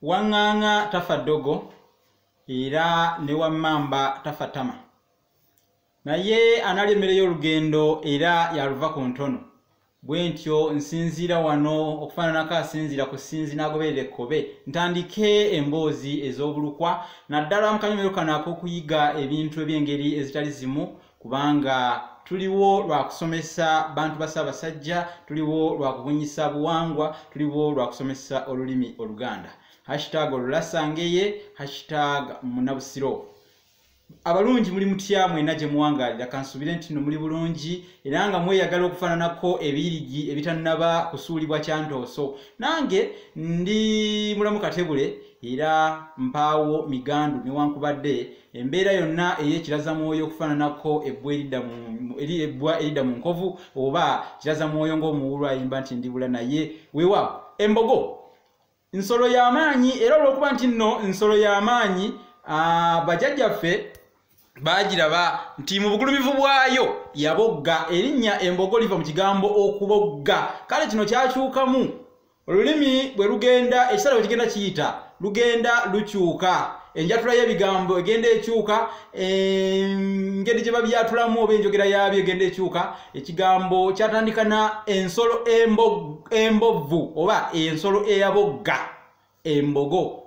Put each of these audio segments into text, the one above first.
Waŋŋaŋa tafa ddogo era ne wammamba tafa ttama. Naye analya emmere y'olugendo era yaluva ku ntono. Bwe ntyo nsinziira wano okufaananako asinziira ku ssinzi n'agoberera ekkobe ntandike emboozi ez'obulukwa naddala mu kanyomero kano ak'okuyiga ebintu eby'engeri ezitali zimu kubanga tuliwo lwa kusomesa bantu ba Ssaabasajja, tuliwo lwa kubunyisa buwangwa, tuliwo lwa kusomesa olulimi Oluganda. Hashtag olulasangeye, hashtag munnabusiro. Abalungi muli mutya mwena gye muwangaalira? Kansubire nti nno muli bulungi era nga mweyagala okufaananako ebiyirigi ebitannaba kusuulibwa kyantooso. Nange ndi mulamu katebule era mpaawo migandu newankubadde embeera yonna ey'ekirazamwoyo okufaananako ebbwa eridda mu nkovu oba kirazamwoyo ng'omuwulu ayimba nti ndibula naye weewaawo embogo nsolo y'amaanyi era olw'okuba nti nno nsolo y'amaanyi bajjajjaffe baagiraba nti mu bugulumivu bwayo yabogga. Erinnya embogo liva mu kigambo okubogga. Kale kino kyakyukamu olulimi bwe lugenda, ekisala bwe kigenda kiyita lugenda lukyuka, enjatula y'ebigambo egenda ekyuka, engeri gye babyatulamu oba enjogera yaabyo egenda ekyuka. Ekigambo kyatandika na ensolo embovu oba ensolo eyabogga, embogo.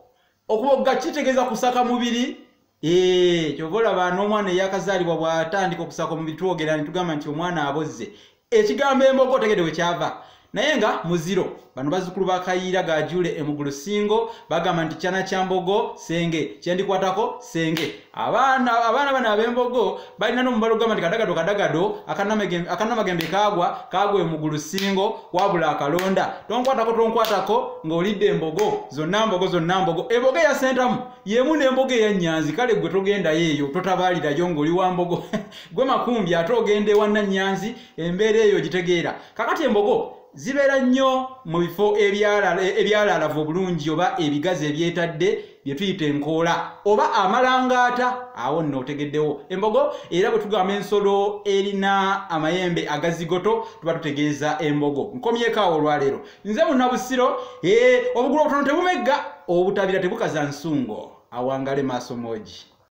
Okubogga kitegeeza kusaka mubiri. Kyova olaba n'omwana eyakazaalibwa bw'atandika okusaka omubiri twogera ne tugamba nti omwana abozze. Ekigambo embogo otegedde we kyava. Naye nga muziro bano bazzukulu ba Kayiira Gajule Emugulu Ssingo bagamba nti kyana kya mbogo senge, kyendikwatako senge. Abaana bano ab'embogo balina n'omubala ogamba nti kadagado kadagado akannamagembe kaagwa kaagwa Emugulu Ssingo wabula akalonda. Tonkwatako tonkwatako ng'olidde embogo zonna mbogo zonna mbogo. Embogo eya Ssentamu y'emu n'embogo eya Nnyanzi. Kale gwe togendayo eyo totabaalirayo ng'oli wa mbogo gwe makumbi ate ogenda ewa Nnannyanzi, embeera eyo gitegeera. Kakati embogo zibeera nnyo mu bifo ebyalaalavu obulungi oba ebigazi ebyetadde bye tuyita enkoola oba amalangaata. Awo nno otegeddewo embogo. Era bwe tugamba ensolo erina amayembe agazigoto tuba tutegeeza embogo. Nkomyeko awo olwaleero. Nze Munnabusiro. Obugulu obutono tebumegga, obutabira tebukaza nsungo. Awangale maaso moogi.